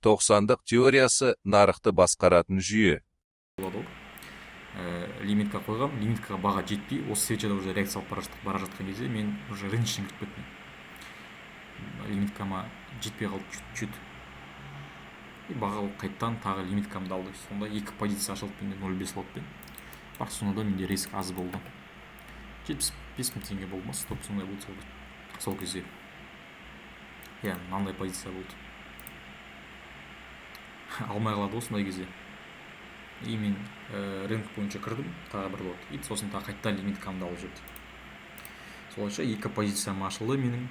Тоқсандық теориясы нарықты басқаратын жүйе. Болады ғой. Лимитка қойғам, лимиткаға баға жетпей, осы свечада уже реакция алып бара жатқан кезде мен уже рыночный кіріп кеттім. Лимиткама жетпей қалды чуть-чуть. И баға ол қайтадан тағы лимиткамды алды. Сонда екі позиция ашылды менде нөл бес лотпен. Бірақ сонда да менде риск аз болды. 75 мың теңге болды ма, стоп сондай болды сол кезде. Иә, мынандай позиция болды. Алмай қалады осындай кезде. И мен рынок бойынша кірдім, тағы бір лот. И сосын тағы қайтадан лимиткамды алып жіберді. Солайша екі позициям ашылды менің.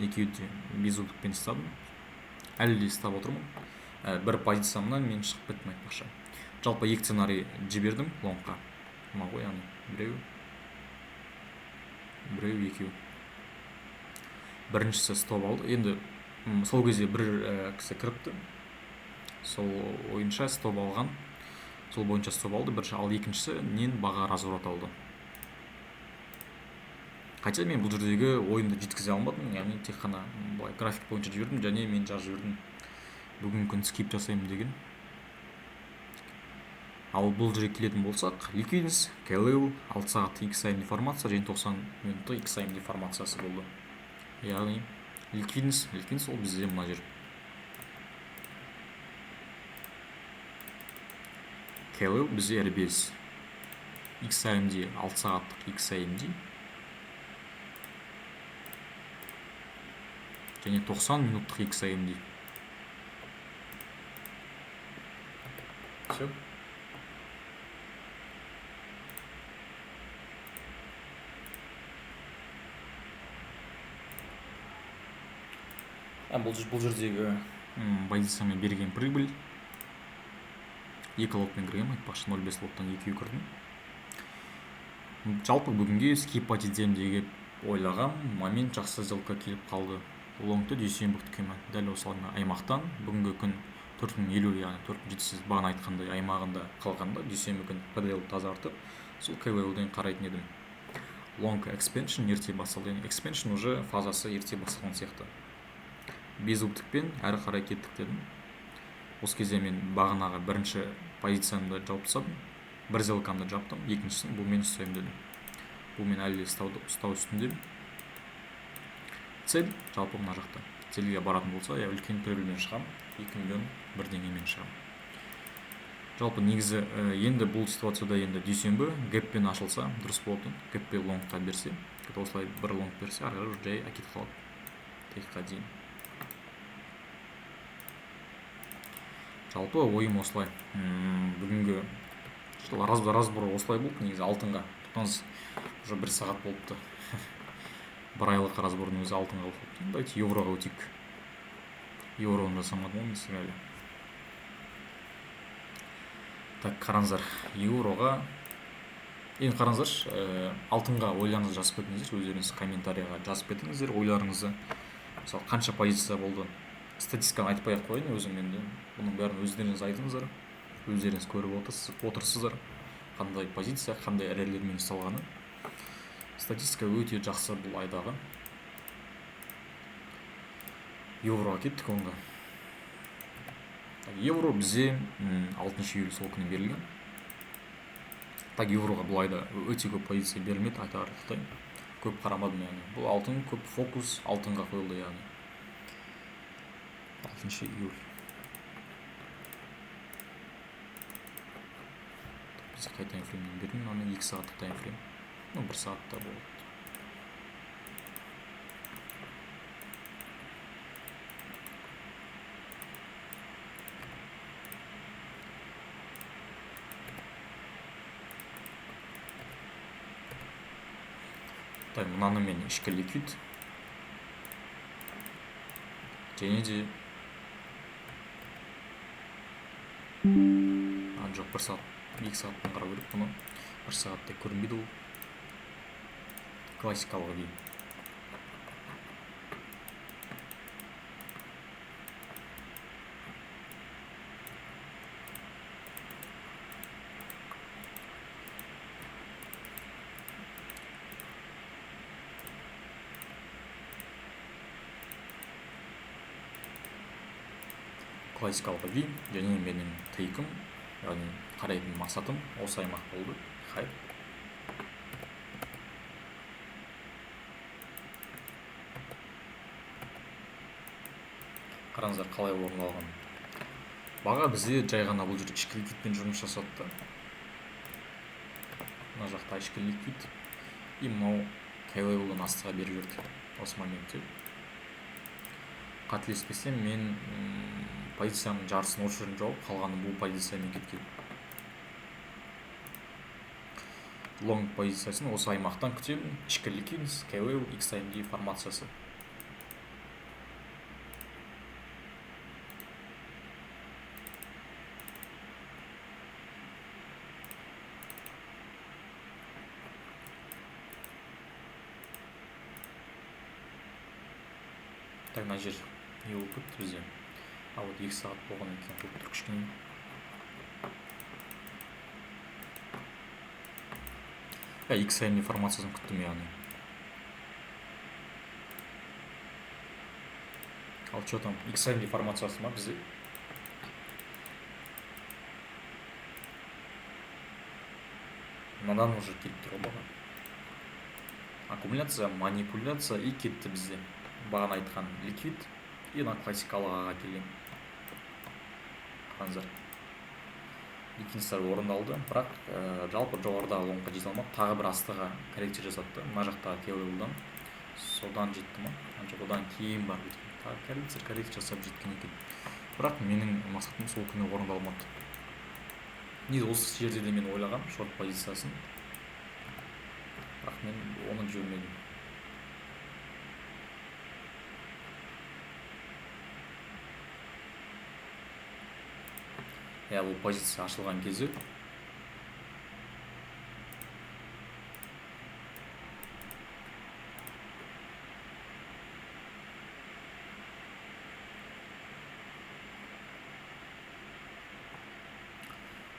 Екеуі де безубытпен ұстадым. Әлі де ұстап отырмын. Бір позициямнан мен шығып кеттім айтпақшы. Жалпы екі сценарий жібердім лонгқа. Мына ғой, яғни біреу, біреу, екеу. Біріншісі стоп алды. Енді сол кезде бір кісі кіріпті. Сол ойынша стоп алған. Сол бойынша стоп алды. Бірінші, ал екіншісі нен баға разворот алды. Хотя мен бұл жердегі ойымды жеткізе алмадым, яғни тек қана былай график бойынша жібердім және мен жазып жібердім. Бүгінгі күн скип жасаймын деген. Ал бұл жерге келетін болсақ, ликвидность, KLL, алты сағаттық икс ай деформация және тоқсан минуттық икс ай деформациясы болды. Яғни ликвидность ол бізде мына жер. KLL бізде эр бес. Икс ай ди, алты сағаттық икс ай ди. Және тоқсан минуттық икс ай ди. Всё. Бұл жердегі позициямен берген прибыль екі лотпен кіргенмін, айтпақшы нөл бес лоттан екеу кірдім. Жалпы бүгінге скипать етемін деп ойлағам, момент жақсы сделка келіп қалды. Лонгты дүйсенбі күткенмін. Дәл осы аймақтан бүгінгі күн төрт мың елу, яғни төрт мың жеті жүз бағана айтқандай аймағында қалғанда дүйсенбі күні P D L тазартып, сол K L L-ден қарайтын едім. Long expansion ерте басталды. Яғни expansion уже фазасы ерте басталған сияқты. Безубытықпен әрі қарай кеттік дедім. Осы кезде мен бағанағы бірінші позициямды жауып тастадым. Бір сделкамды жаптым, екіншісін бұл мен ұстаймын дедім. Бұл мен әлі де ұстау үстіндемін. Цель жалпы мына жақта. Цельге баратын болса, я үлкен прибыльмен шығамын, екі миллион бірдеңемен шығамын. Жалпы негізі енді бұл ситуацияда енді дүйсенбі гэппен ашылса дұрыс болатын. Гэппен лонгқа берсе, осылай бір лонг берсе, ары қарай жай әкетіп қалады. Тейкқа дейін. Жалпы ойым осылай. Бүгінгі разбор осылай болды негізі алтынға. Тоқтаңыз, уже бір сағат болыпты. Бір айлық разбордың өзі алтынға болып қалыпты. Енді давайте евроға өтейік. Евроны жасамадым ғой мен сізге әлі. Так, қараңыздар, евроға енді қараңыздаршы, алтынға ойларыңызды жазып кетіңіздер, өздеріңіз комментарийға жазып кетіңіздер ойларыңызды. Мысалы, қанша позиция болды? Статистиканы айтпай ақ қояйын өзім енді. Бұның бәрін өздеріңіз айтыңыздар, өздеріңіз көріп отырсыздар, қандай позиция, қандай әрелермен ұсталғаны. Статистика өте жақсы бұл айдағы. Евроға кеттік онда. Так, евро бізде алтыншы июль сол күні берілген. Так, евроға бұл айда өте көп позиция берілмеді, айтарлықтай. Көп қарамадым яғни. Бұл алтын көп фокус алтынға қойылды яғни. Алтыншы июль. Біз қай таймфреймнен бердім? Мынаны екі сағаттық таймфрейм. Бір сағатта болды. Так, мынаны мен ішкі ликвид және де жоқ, бір сағат, екі сағаттан қарау керек бұны. Бір сағатта көрінбейді ол. Классикалық вид. Классикалық V және менің тейкім, яғни қарайтын мақсатым осы аймақ болды. Хай. Қараңыздар, қалай орындалған. Баға бізде жай ғана бұл жерде ішкі ликвидпен жұмыс жасады да. Мына жақта ішкі ликвид и мынау key level-дан астыға беріп жіберді осы моментте. Қателеспесем, мен позицияның жартысын осы жерден жауып, қалғаны бұл позициямен кеткен. Лонг позициясын осы аймақтан күтемін. Ішкі ликвидность, key level, XAMD формациясы. Так, мына жер не болып кетті бізде? А вот 2 сағат болғаннан кейін қойып тұр кішкене. XAMD формациясын күттім, яғни. Ал чё там, XAMD формациясы ма бізде? Мынадан уже келіп тұр ғой баға. Аккумуляция, манипуляция и кетті бізде. Бағана айтқан ликвид и мына классикалық аға келген. Қараңыздар. Ликвидностьтар орындалды, бірақ жалпы жоғарыдағы лонгқа жете алмады, тағы бір астыға коррекция жасады да, мына жақтағы key level-дан содан жетті ма? Жоқ, одан кейін барып жеткен. Тағы коррекция жасап жеткен екен. Бірақ менің мақсатым сол күні орындалмады. Негізі осы жерде де мен ойлағам шорт позициясын, бірақ мен оны жібермедім. Иә, бұл позиция ашылған кезде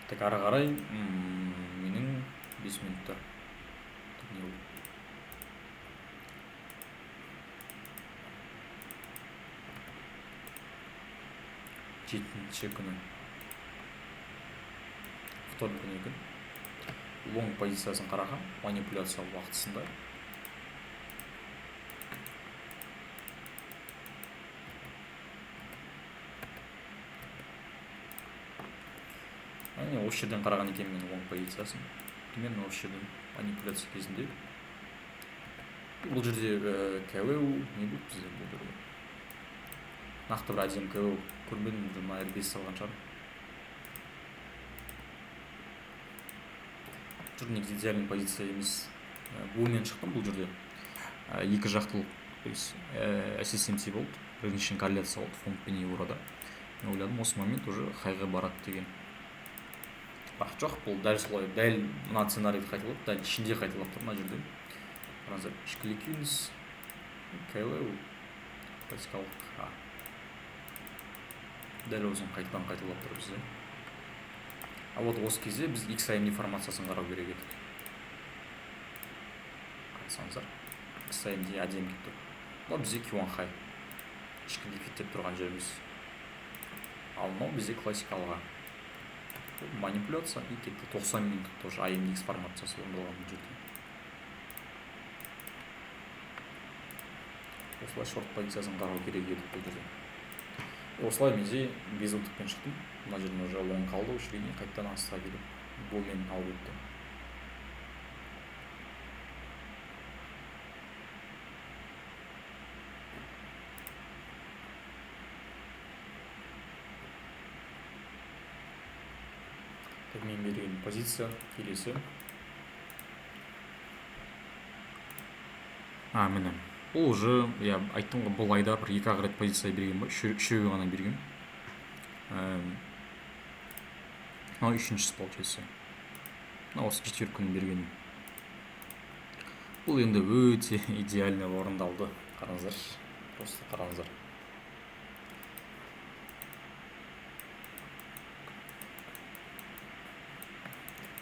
так ары қарай менің 5 минутта не болды? 7-ші күні, вторник күні екен, лонг позициясын қараған манипуляция уақытысында. Әне осы жерден қараған екен мен лонг позициясын. Примерно осы жерден манипуляция кезінде. Бұл жерде KLL не болды бізде бұл жерде? Нақты бір әдемі KLL көрмедім, мына R бес салған шығармын. Жүр, негізі идеальный позиция емес. Бумен шықтым бұл жерде. Екі жақтылық, то есть SSMT болды. Біріншіден корреляция болды фунт пен еврода. Мен ойладым, осы момент уже хайға барады деген. Бірақ жоқ, бұл дәл солай, дәл мына сценарийді қайталап, дәл ішінде қайталап тұр мына жерде. Қараңыздар, ішкі ликвидность, KLL, классикалық А. Дәл осыны қайтадан қайталап тұр бізде. А вот осы кезде біз XAMD формациясын қарау керек едік. Қарасаңыздар, XAMD әдемі кетіп тұр. Мынау бізде Q1 high. Ішкі ликвид деп тұрған жеріміз. Ал мынау бізде классикалыға. Манипуляция и кетті. 90 минуттық тоже AMDX формациясы орындалған бұл жерде. Осылай шорт позициясын қарау керек еді бұл жерде. Осылай менде безубытықпен шықтым. Мына жерден уже лонг қалды, осы жерге қайтадан астыға келіп бумен алып өтті. Так, мен берген позиция келесі. Міне. Бұл уже, я айттым ғой, бұл айда бір екі-ақ рет позиция берген ба, үшеуге ғана берген. Мынау үшіншісі получается. Мынау осы четверг күні бергенім. Бұл енді өте идеально орындалды. Қараңыздаршы, просто қараңыздар.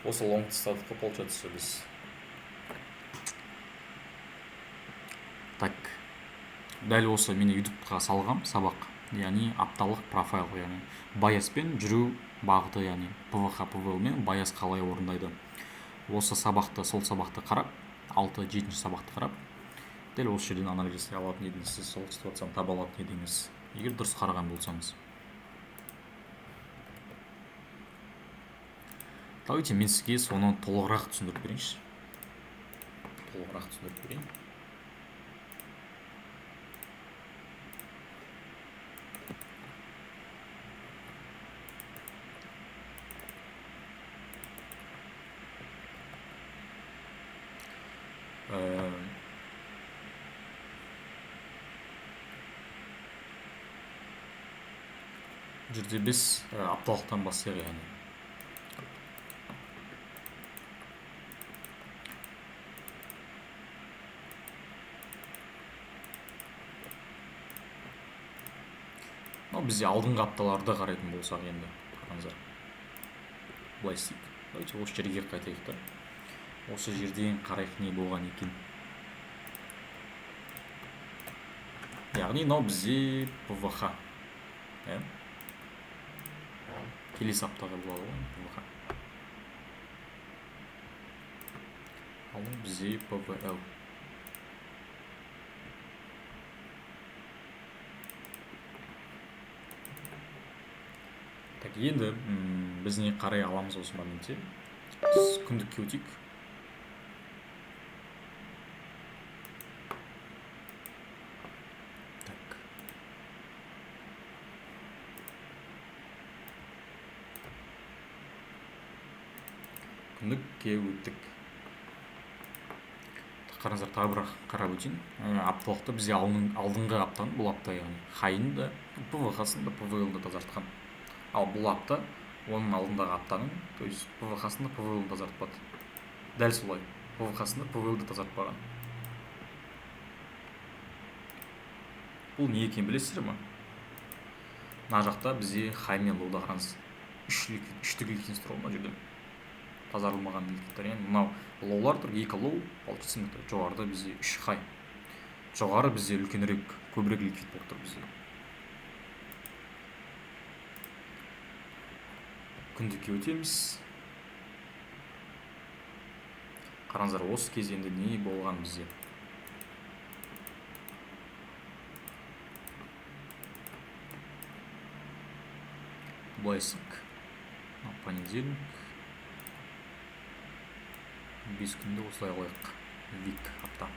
Осы лонгты ұстадық қой, получается, біз. Так, дәл осы мен ютубқа салғам сабақ. Яғни апталық профайл, яғни байаспен жүру бағыты, яғни ПВХ, ПВЛ мен байас қалай орындайды. Осы сабақты, сол сабақты қарап, 6-7 сабақты қарап, дәл осы жерден анализ жасай алатын едіңіз, сіз сол ситуацияны таба алатын едіңіз, егер дұрыс қараған болсаңыз. Давайте мен сізге соны толығырақ түсіндіріп берейінші. Толығырақ түсіндіріп берейін. Бұл жерде біз апталықтан бастайық, яғни. Мынау бізде алдыңғы апталарды қарайтын болсақ енді, қараңыздар. Былай істейік. Давайте осы жерге қайтайық та. Осы жерден қарайық не болған екен. Яғни мынау бізде ПВХ. Иә? Келесі аптаға болады ғой ПВХ. Ал бізде ПВЛ. Так, енді біз не қарай аламыз осы моментте? Біз күндікке өтейік. Так. Күндікке өттік. Қараңыздар, тағы бір қарап өтейін. Апталықты бізде алдыңғы аптаның, бұл апта яғни хайын да, ПВХ-сын да, ПВЛ-ды да тазартқан. Ал бұл апта оның алдындағы аптаның, то есть ПВХ-сын да, ПВЛ-ды тазартпады. Дәл солай, ПВХ-сын да, ПВЛ-ды тазартпаған. Бұл не екенін білесіздер ме? Мына жақта бізде хай мен лоуды қараңыз. Үштік ликвидность тұр ғой мына жерде. Тазарылмаған ликвидтер. Яғни мынау лоулар тұр, екі лоу, получается мына жоғарыда бізде үш хай. Жоғары бізде үлкенірек, көбірек ликвид болып тұр бізде. Күндікке өтеміз. Қараңыздар, осы кезде енді не болған бізде? Былай істейік. Понедельник. 5 күнді осылай қояйық. Вик апта.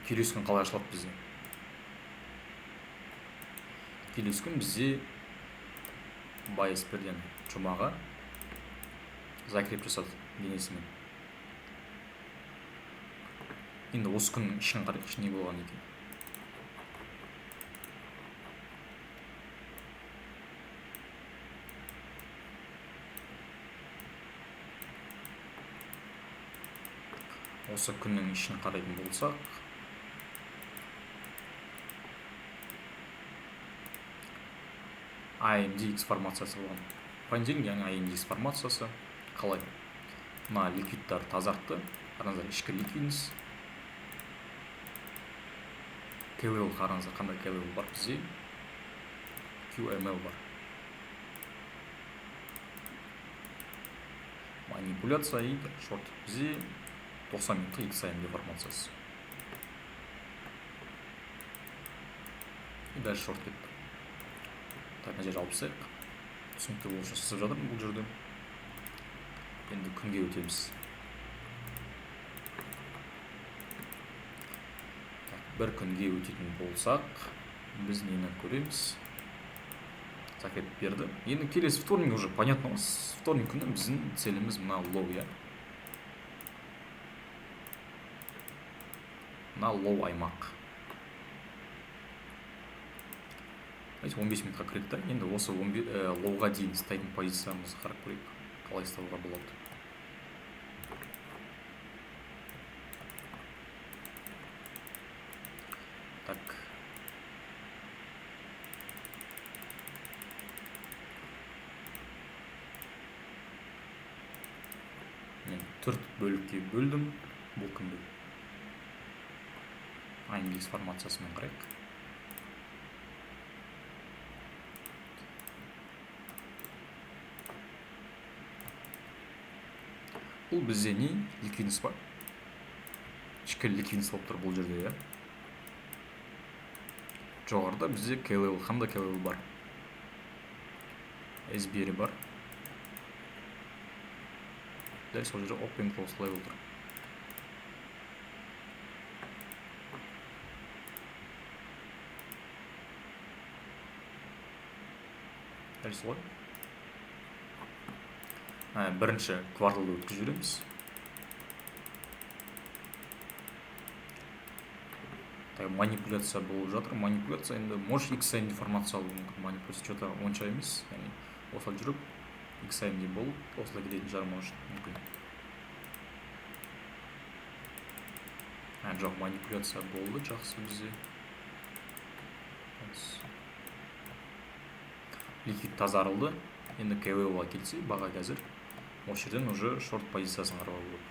Келесі күн қалай ашылады бізде? Келесі күн бізде байыз бірден жұмаға закреп жасады денесімен. Енді осы күннің ішін қарайықшы, не болған екен. Осы күннің ішін қарайтын болсақ, AMDX формациясы болған. Понедельник, яғни AMDX формациясы қалай? Мына ликвидтар тазартты. Қараңыздар, ішкі ликвидность. KLL қараңыздар, қандай KLL бар бізде? QML бар. Манипуляция и шорт. Бізде 90 минуттық XAMD формациясы. И дальше шорт кетті. Так, мына жерді алып тастайық. Түсінікті болу үшін сызып жатырмын бұл жерде. Енді күнге өтеміз. Так, бір күнге өтетін болсақ, біз нені көреміз? Закреп берді. Енді келесі вторник уже понятно. Вторник күні біздің целіміз мына лоу, иә? Мына лоу аймақ. Давайте 15 минутқа кірейік та. Енді осы лоуға дейін ұстайтын позициямызды қарап көрейік. Қалай ұстауға болады. Так. Мен 4 бөлікке бөлдім бұл күнді. AMDX формациясымен қарайық. Бұл бізде не? Ликвидность па? Ішкі ликвидность болып тұр бұл жерде, иә. Жоғарыда бізде key level, қандай key level бар? SBR бар. Дәл сол жерде open close level тұр. Дәл солай. Бірінші кварталды өткізіп жібереміз. Так, манипуляция болып жатыр. Манипуляция енді, может, XAMD формация алуы мүмкін. Манипуляция что-то онша емес. Яғни осылай жүріп XAMD болып, осылай кететін шығар, может, мүмкін. Жоқ, манипуляция болды, жақсы бізде. Ликвид тазарылды. Енді key level-ға келсе, баға қазір осы жерден уже шорт позициясын қарауға болады.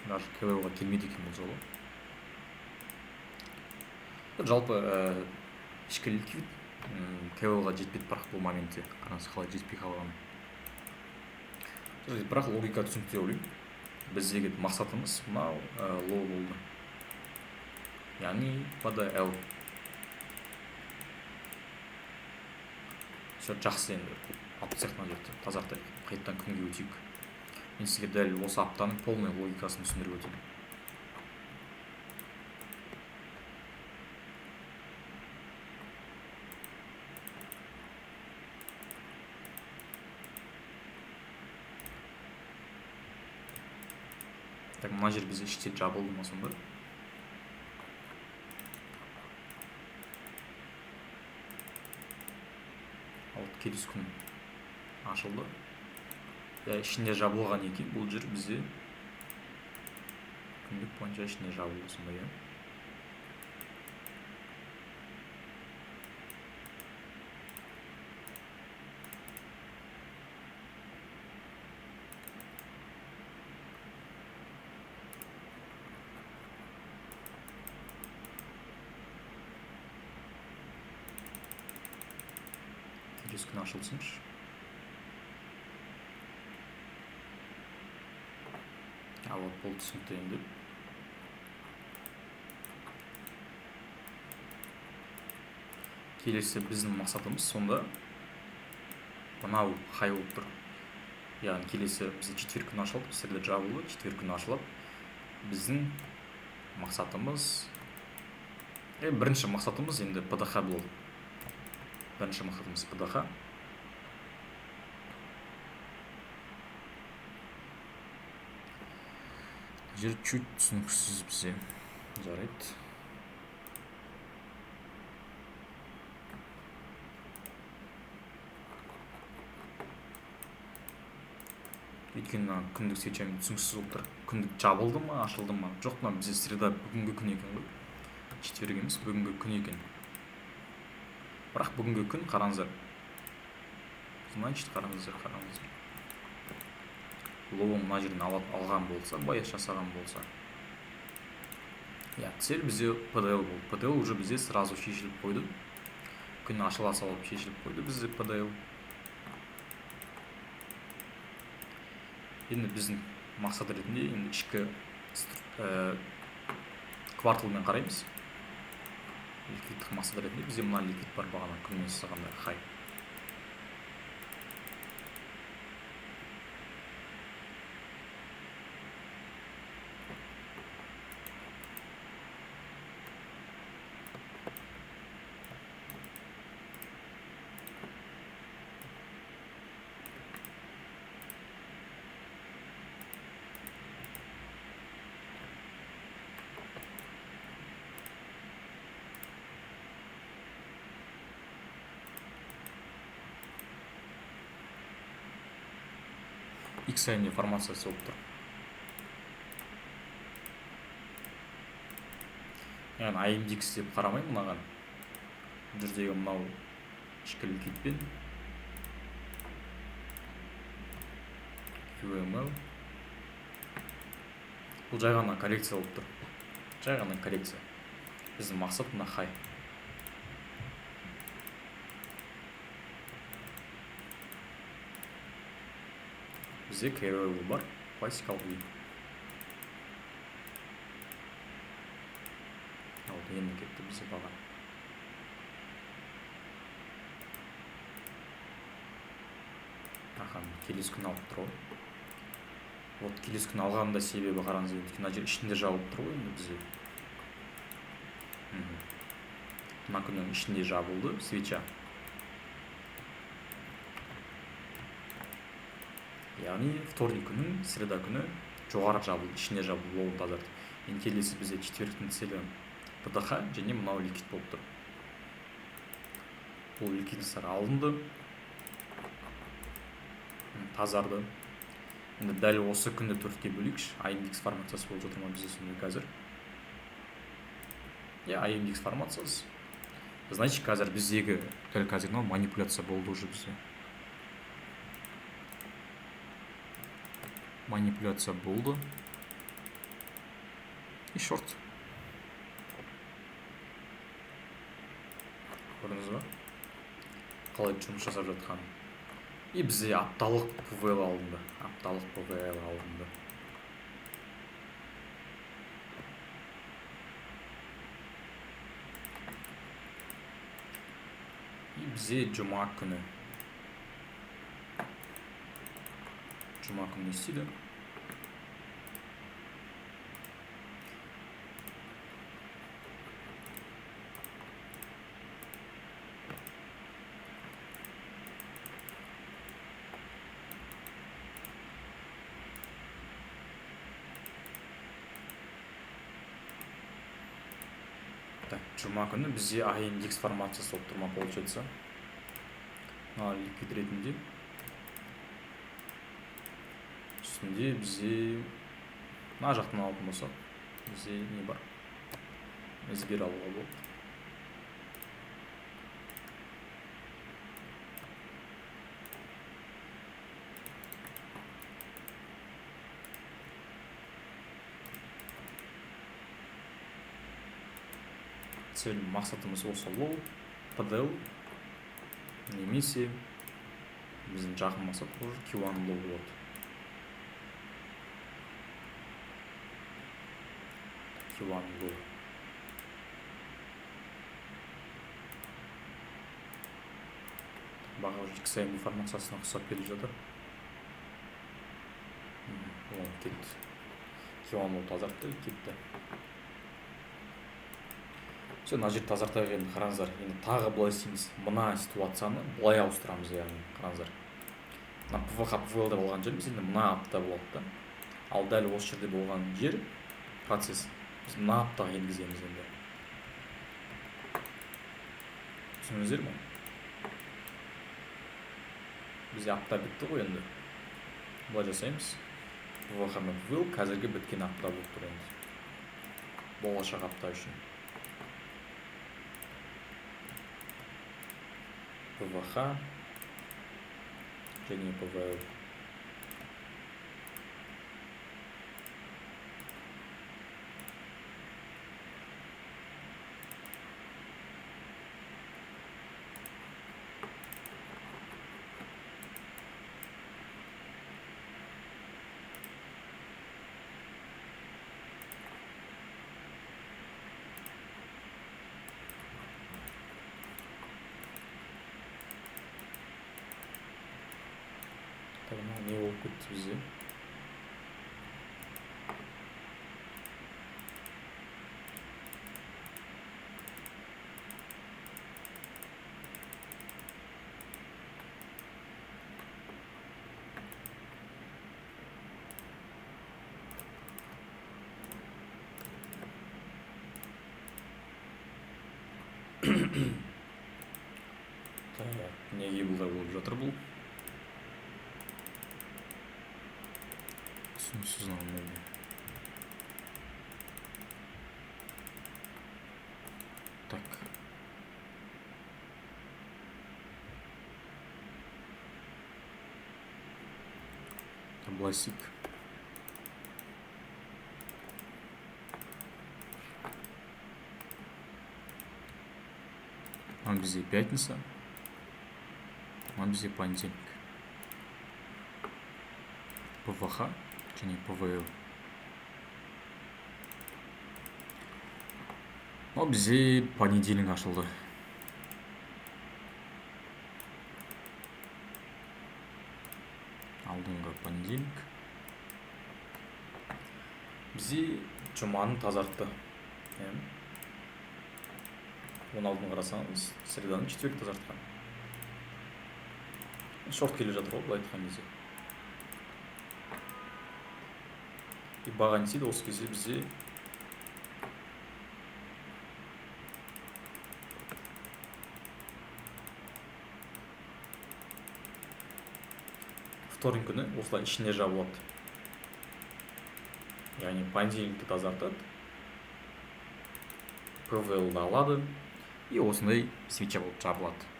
Даже key level-ға келмейді екен бұл жолы. Жалпы, ішкі ликвид key level-ға жетпеді, бірақ бұл моментте қараңыз қалай жетпей қалғанын. Бірақ логика түсінікті деп ойлаймын. Біздегі мақсатымыз мынау, low болды. Яғни PDL. Все, жақсы, енді алып тастайық мына жерді, тазартайық, қайтадан күнге өтейік. Мен сізге дәл осы аптаның полный логикасын түсіндіріп өтейін. Так, мына жер бізде іште жабылды ма сонда? Ал келесі күн ашылды. Я, ішінде жабылған екен, бұл жер бізде күндік бойынша ішінде жабылды сонда, иә. Келесі күн ашылсыншы. А вот бұл түсінікті енді. Келесі біздің мақсатымыз сонда мынау хай болып тұр. Яғни келесі бізде четверг күні ашылады, среда жабылды, четверг күні ашылады. Біздің мақсатымыз, бірінші мақсатымыз енді ПДХ болды. Бірінші мақсатымыз ПДХ. Жер чуть түсініксіз бізде. Жарайды. Өйткені мына күндік свечамен түсініксіз болып тұр. Күндік жабылды ма, ашылды ма? Жоқ, мына бізде среда бүгінгі күн екен ғой. Четверг емес, бүгінгі күн екен. Бірақ бүгінгі күн қараңыздар. Значит, қараңыздар, қараңыздар. Лоуын мына жерден алған болса, байыз жасаған болса. Я, цель бізде PDL болды. PDL уже бізде сразу шешіліп қойды. Күн ашыла салып шешіліп қойды бізде PDL. Енді біздің мақсат ретінде енді ішкі кварталмен қараймыз. Ликвидтік мақсат ретінде бізде мына ликвид бар бағана күнмен сызғанда хай. XAMD формациясы болып тұр. Яғни AMDX деп қарамаймын мынаған. Бұл жердегі мынау ішкі ликвидпен QML. Бұл жай ғана коррекция болып тұр. Жай ғана коррекция. Біздің мақсат мына хай. Бізде carry бар, классикалық вип. Ал енді кетті бізде баға. Аха, келесі күні алып тұр ғой. Вот келесі күні алғанында себебі қараңыз, өйткені мына жер ішінде жабылып тұр ғой енді бізде. Мына күннің ішінде жабылды свеча. Яғни вторник күні, среда күні жоғары жабылды, ішінде жабылды, лоуын тазарды. Енді келесі бізде четверг тің целі ПДХ және мынау ликвид болып тұр. Бұл ликвидностьтар алынды, тазарды. Енді дәл осы күнді төртке бөлейікші. AMDX формациясы болып жатыр ма бізде сонда қазір? Иә, AMDX формациясы. Значит, қазір біздегі дәл қазір мынау манипуляция болды уже бізде. Манипуляция болды. И шорт. Көрдіңіз ба? Қалай жұмыс жасап жатқанын. И бізде апталық ПВЛ алынды. Апталық ПВЛ алынды. И бізде жұма күні. Жұма күні не істейді? Так, жұма күні бізде AMDX формациясы болып тұр ма, получается? Мына ликвид ретінде. Үстінде бізде мына жақтан алатын болсақ, бізде не бар? SBR алуға болады. Цель, мақсатымыз осы лоу, PDL, немесе біздің жақын мақсат уже Q1 лоу болады. Q1 лоу. Баға уже XM формациясына ұқсап келе жатыр. О, кетті. Q1 лоу тазартты, кетті. Все, мына жерді тазартайық енді, қараңыздар. Енді тағы былай істейміз. Мына ситуацияны былай ауыстырамыз, яғни, қараңыздар. Мына ПВХ, ПВЛ деп алған жеріміз енді мына апта болады да. Ал дәл осы жерде болған жер, процесс, біз мына аптаға енгіземіз енді. Түсіндіңіздер ме? Бізде апта бітті ғой енді. Былай жасаймыз. ПВХ мен ПВЛ қазіргі біткен апта болып тұр енді. Болашақ апта үшін. ПВХ және ПВЛ. Не болып кетті бізде? Так, неге бұлай болып жатыр бұл? Түсініксіз мынау. Так. Былай істейік. Мына бізде пятница, мына бізде понедельник. ПВХ және ПВЛ. Мынау бізде понедельник ашылды. Алдыңғы понедельник. Бізде жұманы тазартты. Оның алдын қарасаңыз, среданы, четверг тазартқан. Шорт келе жатыр ғой, былай айтқан кезде. И баға не істейді осы кезде бізде? Вторник күні осылай ішінде жабылады. Яғни понедельникті тазартады, ПВЛ-ді алады и осындай свеча болып жабылады.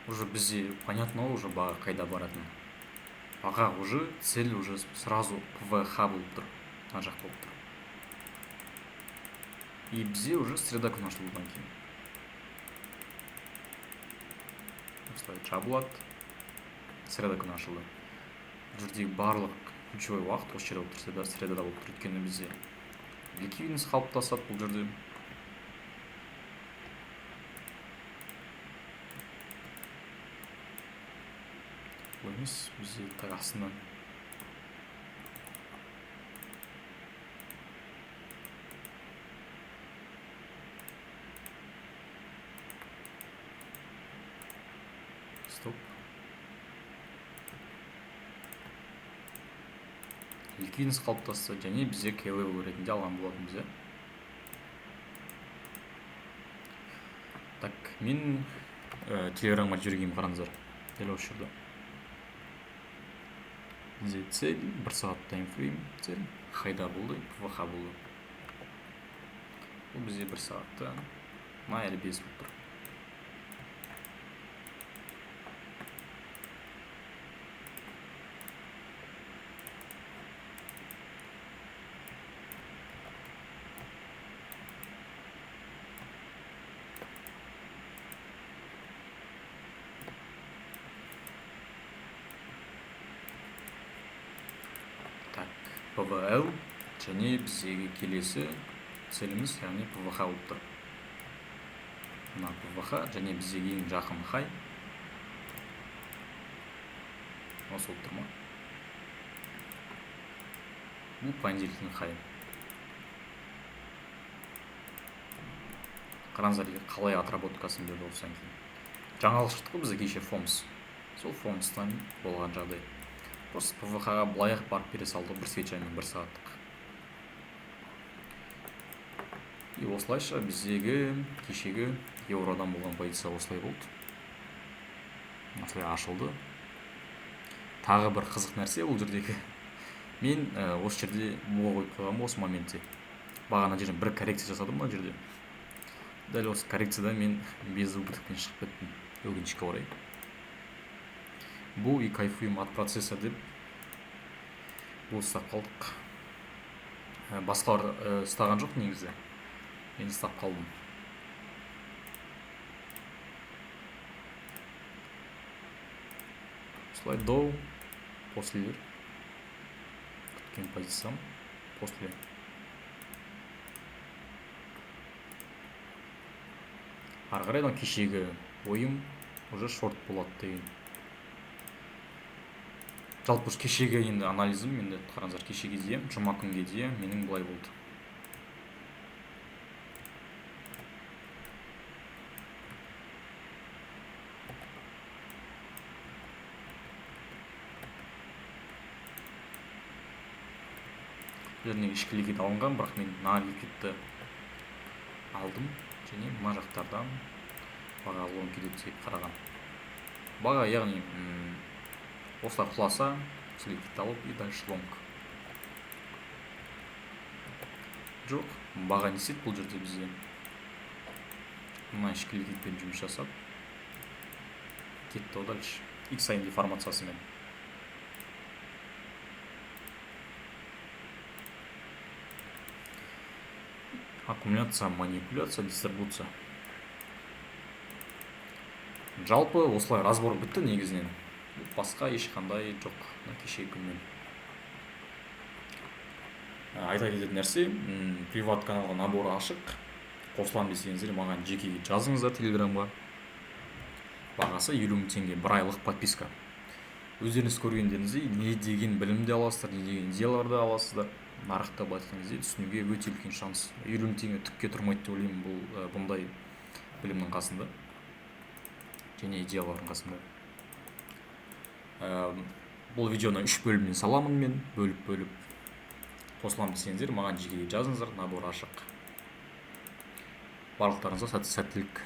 Уже бізде понятно уже баға қайда баратыны. Баға уже цель уже сразу ПВХ болып тұр, мына жақ болып тұр. И бізде уже среда күні ашылды одан кейін. Осылай жабылады. Среда күні ашылды. Бұл жердегі барлық ключевой уақыт осы жерде болып тұр, средада болып тұр. Өйткені бізде ликвидность қалыптасады бұл жерде. Бұл емес, бізде так астынан. Стоп. Ликвидность қалыптасты және бізде key level ретінде алған болатынбыз, иә. Так, мен Телеграмға жібергенім қараңыздар. Дәл осы жерде. Бізде цель, бір сағат таймфрейм, цель хайда болды, ПВХ болды. Бұл бізде бір сағатта мына әлі бес болып тұр. ПВЛ және біздегі келесі целіміз, яғни ПВХ болып тұр. Мына ПВХ және біздегі ең жақын хай осы болып тұр ма? Бұл понедельниктің хайы. Қараңыздар, қалай отработкасын берді осыдан кейін. Жаңалық шықты ғой бізге кеше ФОМС. Сол ФОМСтан болған жағдай. Просто ПВХ-ға былай-ақ барып бере салды бір свечамен бір сағаттық. И осылайша біздегі кешегі евродан болған позиция осылай болды. Осылай ашылды. Тағы бір қызық нәрсе бұл жердегі. Мен осы жерде буға қойып қойғанмын осы моментте. Бағана жерден бір коррекция жасадым мына жерде. Дәл осы коррекциядан мен без убытокпен шығып кеттім, өкінішке орай. Бу и кайфуем от процесса деп бұл ұстап қалдық. Басқалар ұстаған жоқ негізі. Мен ұстап қалдым. Осылай до, после күткен позициям, после. Ары қарай мына кешегі ойым уже шорт болады деген. Жалпы кешегі енді анализім, енді қараңыздар, кешеге дейін, жұма күнге дейін менің былай болды. Бұл жерден ішкі ликвид алынған, бірақ мен мына ликвидті алдым және мына жақтардан баға лонг кетеді деп қараған. Баға, яғни, осылай құласа, осы ликвидті алып и дальше лонг. Жоқ, баға не істейді бұл жерде бізде? Мына ішкі ликвидпен жұмыс жасап кетті ғой дальше. XAMD формациясымен. Аккумуляция, манипуляция, дистрибуция. Жалпы осылай разбор бітті негізінен. Басқа ешқандай жоқ мына кешегі күннен. Айта кететін нәрсе, приват каналға набор ашық. Қосыламын десеңіздер, маған жеке жазыңыздар Телеграмға. Бағасы 50 000 теңге, бір айлық подписка. Өздеріңіз көргендеріңіздей, не деген білім де аласыздар, не деген идеялар да аласыздар. Нарықта былай айтқан кезде түсінуге өте үлкен шанс. 50 000 теңге түкке тұрмайды деп ойлаймын бұл бұндай білімнің қасында және идеялардың қасында. Бұл видеоны 3 бөлімнен саламын мен, бөліп-бөліп. Қосыламын десеңіздер, маған жеке жазыңыздар, набор ашық. Барлықтарыңызға сәттілік.